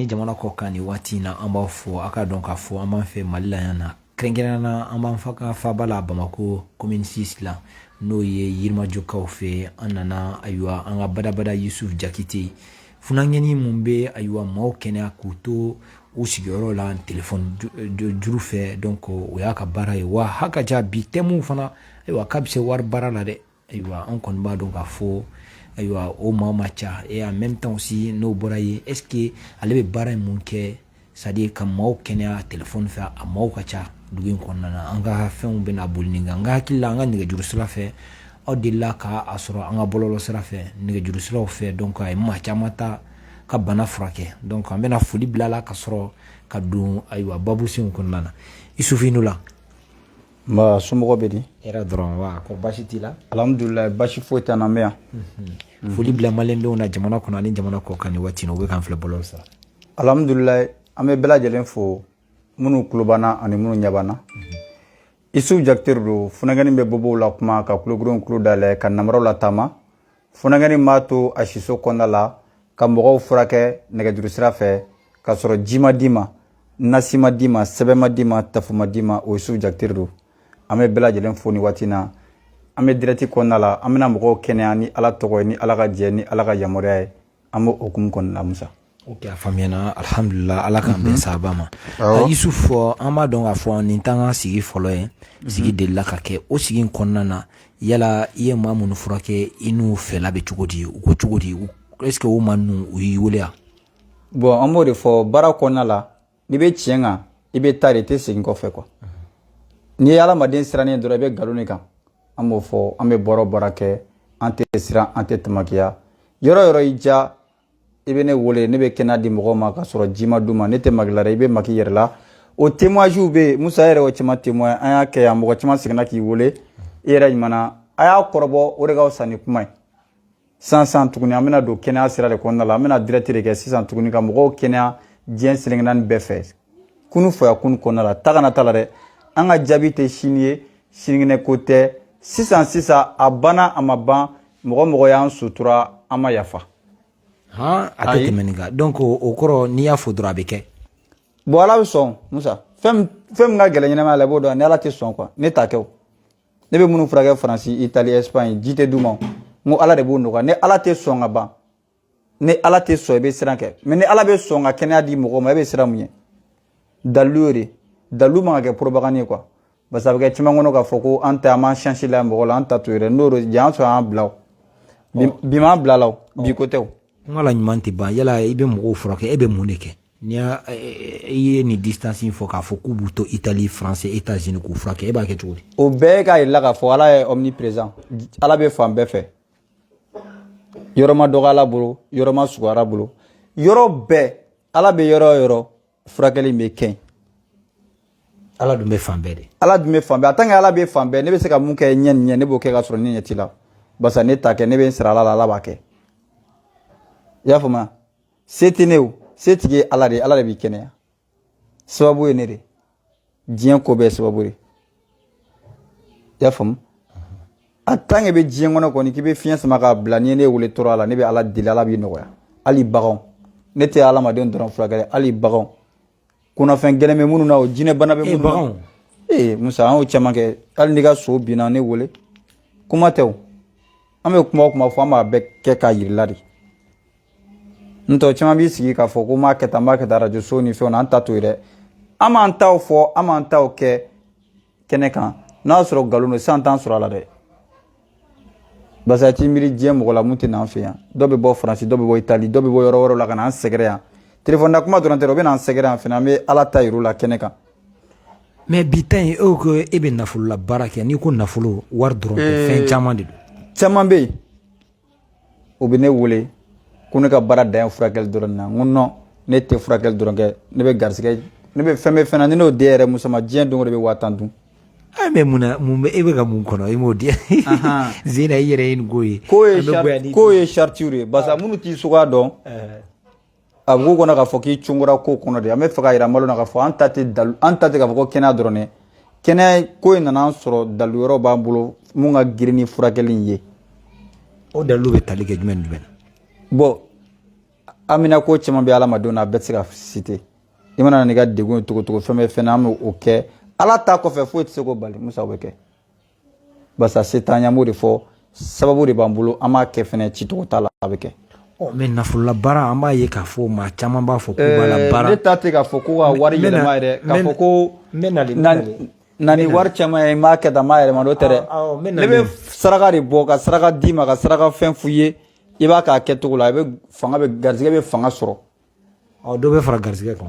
jamana kɔ kan nin waati in na, an b'aw fɔ. A ka dɔn k'a fɔ an b'an fɛ Mali la yan na, kɛrɛnkɛrɛnnenya na an b'an fa ka faaba la, Bamakɔ, commune 6 la, n'o ye Yirimajɔkaw fɛ. An nana, ayiwa, an ka badabada Yusuf Jakite, funankɛnin mun bɛ, ayiwa, maaw kɛnɛya k'u to u sigiyɔrɔ la telefɔni juru fɛ. Donc o y'a ka baara ye wa ha ka ca. Bi thème fana, ayiwa, k'a bɛ se wari baara la dɛ. Ayiwa, an kɔni b'a dɔn k'a fɔ, ayiwa, o maa ma ca. Et en même temps aussi, n'o bɔra yen, est ce que ale bɛ baara in mun kɛ, c'est à dire ka maaw kɛnɛya telefɔni fɛ, a maaw ka ca dugu in kɔnɔna na? An ka fɛnw bɛna boli nin kan. N ka hakili la, an ka nɛgɛjuru sira fɛ, aw delila ka a sɔrɔ an ka bɔlɔlɔ sira fɛ, nɛgɛjuru siraw fɛ. Donc a ye maa caman ta ka bana furakɛ. Donc an bɛna foli bila la ka sɔrɔ ka don, ayiwa, babusenw kɔnɔna na. Isufu, i la. Nba, somɔgɔw bɛ di? Hɛrɛ dɔrɔn wa, ko baasi t'i la? Alhamdulilayi, basi foyi t'an na, an bɛ yan. Foli bila maliyɛndenw na jamana kɔnɔ ani jamana kɔ kan nin waati in na, u bɛ k'an filɛ bɔlɔlɔ sira. Alhamdulilayi, an bɛ bɛɛ lajɛlen fo, minnu tulo b'an na ani minnu ɲɛ b'an na. Isufu Jakite don, funankɛnin bɛ bobow la kuma ka kulokurenw kulo dayɛlɛ ka namaraw la taama. Funankɛnin b'a to a siso kɔnɔna la ka mɔgɔw furakɛ nɛgɛjuru sira fɛ k'a sɔrɔ ji ma d'i ma, nasi ma d'i ma, sɛbɛn ma d'i ma, tafu ma d'i ma. O Isufu Jakite don. An bɛ bɛɛ lajɛlen fo nin waati in na. An bɛ direct kɔnɔna la, an bɛna mɔgɔw kɛnɛya ni Ala tɔgɔ ye, ni Ala ka jɛ, ni Ala ka yamaruya ye. An b'o hukumu kɔnɔna la, Musa. Ok, a faamuyana, alhamdulillah, Ala k'an bɛn sahaba ma. Yusuf, an b'a dɔn k'a fɔ nin t'an ka sigi fɔlɔ ye. Sigi delila ka kɛ. O sigi in kɔnɔna na, yala i ye maa minnu furakɛ, i n'u fɛla bɛ cogo di? U ko cogo di? Est ce que o maa ninnu, u y'i wele wa? Bon, an b'o de fɔ baara kɔnɔna la, n'i bɛ tiɲɛ kan, i bɛ taa de, i tɛ segin kɔfɛ quoi. N'i ye adamaden sirannen dɔrɔn, i bɛ nkalon de kan. An b'o fɔ, an bɛ baara o baara kɛ, an tɛ siran, an tɛ tamakiya. Yɔrɔ yɔrɔ i ja, i bɛ ne wele, ne bɛ kɛnɛya di mɔgɔw ma k'a sɔrɔ ji ma d'u ma. Ne tɛ maki la dɛ, i bɛ maki yɛrɛ la. O témoignage bɛ yen, Musa yɛrɛ, o caman témoin. An y'a kɛ yan, mɔgɔ caman seginna k'i wele, i yɛrɛ ɲuman a y'a kɔrɔbɔ. O de ka fisa ni kuma ye. Sisan sisan tuguni, an bɛna don kɛnɛya sira de kɔnɔna la. An bɛna direct de kɛ sisan tuguni ka mɔgɔw kɛnɛya diɲɛ seleke naani bɛɛ fɛ, kunu fɔya kunu kɔnɔna la. Ta kana ta la dɛ, an ka jaabi tɛ sini ye, sinikɛnɛ ko tɛ. Sisan sisan, a banna, a ma ban. Mɔgɔ mɔgɔ y'an sutura, an ma yafa. Han, a tɛ tɛmɛ nin kan. Donc o kɔrɔ, n'i y'a fɔ dɔrɔn, a bɛ kɛ. Bon, Ala bɛ sɔn, Musa. Fɛn fɛn min ka gɛlɛn ɲɛnamaya la, i b'o dɔn. Ni Ala tɛ sɔn quoi, ne t'a kɛ o. Ne bɛ minnu furakɛ Faransi, Itali, Espagne, ji tɛ d'u ma. N ko Ala de b'o nɔgɔya. Ni Ala tɛ sɔn ka ban, ni Ala tɛ sɔn, i bɛ siran kɛ. Mais ni Ala bɛ sɔn ka kɛnɛya di mɔgɔw ma, e bɛ siran mun ye? Dalilu y'o de. Dalilu man ka kɛ propagande ye quoi, parce que a bɛ kɛ caman kɔnɔ k'a fɔ ko an tɛ, an m'an chance la mɔgɔ la, an ta to yɛrɛ. N'o don, jan sɔrɔ an bila o, bi m'an bila la o, bi ko tɛ o. Kuma la ɲuman tɛ ban. Yala i bɛ mɔgɔw furakɛ, e bɛ mun de kɛ? N'i y'a i ye nin distance in fɔ k'a fɔ k'u b'u to Italie, France, États-Unis k'u furakɛ, e b'a kɛ cogo di? O bɛɛ k'a yir'i la k'a fɔ Ala ye omniprésent, Ala bɛ fan bɛɛ fɛ. Yɔrɔ ma dɔgɔ Ala bolo, yɔrɔ ma sugu Ala bolo, yɔrɔ bɛɛ Ala bɛ. Yɔrɔ o yɔrɔ, furakɛli bɛ kɛ. Ala dun bɛ fan bɛɛ de. Ala dun bɛ fan bɛɛ. En tant que Ala bɛ fan bɛɛ, ne bɛ se ka mun kɛ ɲɛ ni ɲɛ, ne b'o kɛ ka sɔrɔ ne ɲɛ t'i la, barisa ne t'a kɛ, ne bɛ n sara Ala la, Ala b'a kɛ. I y'a faamuya? Se tɛ ne o, se tigi ye Ala de ye. Ala de b'i kɛnɛya, sababu ye ne de. Diɲɛ ko bɛɛ ye sababu de. I y'a faamu? En tant que bɛ diɲɛ kɔnɔ kɔni, k'i bɛ fiɲɛ sama k'a bila, n'i ye ne wele tɔɔrɔ la, ne bɛ Ala deli, Ala b'i nɔgɔya. Hali baganw, ne tɛ adamaden dɔrɔn furakɛ, hali baganw, kunnafɛn gɛlɛn bɛ minnu na, o jinɛ bana bɛ minnu na. Baganw? Ee Musa, an y'o caman kɛ. Hali n'i ka so binna, ne wele, kuma tɛ o. An bɛ kuma o kuma fɔ, an b'a bɛɛ kɛ k'a yir'i la de. N'o tɛ, caman b'i sigi k'a fɔ ko n b'a kɛ tan, n b'a kɛ tan, arajo so ni fɛnw na. An ta to yen dɛ. An b'an taw fɔ, an b'an taw kɛ kɛnɛ kan. N'a y'a sɔrɔ nkalon don sisan, t'an sɔrɔ a la dɛ, barisa i t'i miiri diɲɛ mɔgɔ la mun tɛ n'an fɛ yan. Dɔw bɛ bɔ Faransi, dɔw bɛ bɔ Itali, dɔw bɛ bɔ yɔrɔ wɛrɛw la ka n'an sɛgɛrɛ yan. Telefɔni na kuma dɔrɔn tɛ, o bɛ n'an sɛgɛrɛ yan fɛnɛ. An bɛ Ala ta yir'u la kɛnɛ kan. Mais bi ta in, e ko e bɛ nafolo la baara kɛ. N'i ko nafolo, wari dɔrɔn tɛ, fɛn caman de don. Caman bɛ yen, o bɛ ne wele ko ne ka baara dan ye furakɛli dɔrɔn na. N ko non, ne tɛ furakɛli dɔrɔn kɛ, ne bɛ garisigɛ, ne bɛ fɛn bɛɛ fɛn na. Ni n'o den yɛrɛ musama, diɲɛ don o don, bɛ 10,000 dun. Ay, mais mun na, mun bɛ e bɛ ka mun kɔnɔ, i m'o di Zena, i yɛrɛ ye nin ko ye. Ko ye, ko ye charte de ye, barisa minnu t'i suguya dɔn, a bɛ k'u kɔnɔ k'a fɔ k'i cungura ko kɔnɔ de. An bɛ fɛ k'a yira malo na k'a fɔ an ta tɛ dalu, an ta tɛ k'a fɔ ko kɛnɛya dɔrɔn dɛ. Kɛnɛya ko in nana an sɔrɔ, dalu yɔrɔ b'an bolo mun ka girin ni furakɛli in ye. O dalilu bɛ tali kɛ jumɛn ni jumɛn na? Bon, Amina ko caman bɛ adamadenw na, a bɛɛ tɛ se ka citer. I mana na n'i ka degun ye cogo cogo, fɛn bɛ fɛn na, an bɛ o kɛ. Ala ta kɔfɛ, foyi tɛ se k'o bali. Musa, o bɛ kɛ barisa se t'an ye. An b'o de fɔ, sababu de b'an bolo, an b'a kɛ fɛnɛ, cicogo t'a la, a bɛ kɛ. Ɔ, mais nafolola baara, an b'a ye k'a fɔ maa caman b'a fɔ k'u b'a la baara. Ne ta tɛ k'a fɔ ko ka wari yɛlɛma yɛrɛ, k'a fɔ ko n bɛ nalen, n bɛ nalen. Na ni wari caman ye, n b'a kɛ tan, n b'a yɛlɛma, n'o tɛ dɛ. Awɔ, n bɛ Ne nalen. bɛ saraka de bɔ, ka saraka d'i ma, ka saraka fɛn f'u ye, i b'a k'a kɛcogo la, i bɛ fanga, bɛ garisɛgɛ, bɛ fanga sɔrɔ. Ɔ, dɔ bɛ fara garisɛgɛ kan.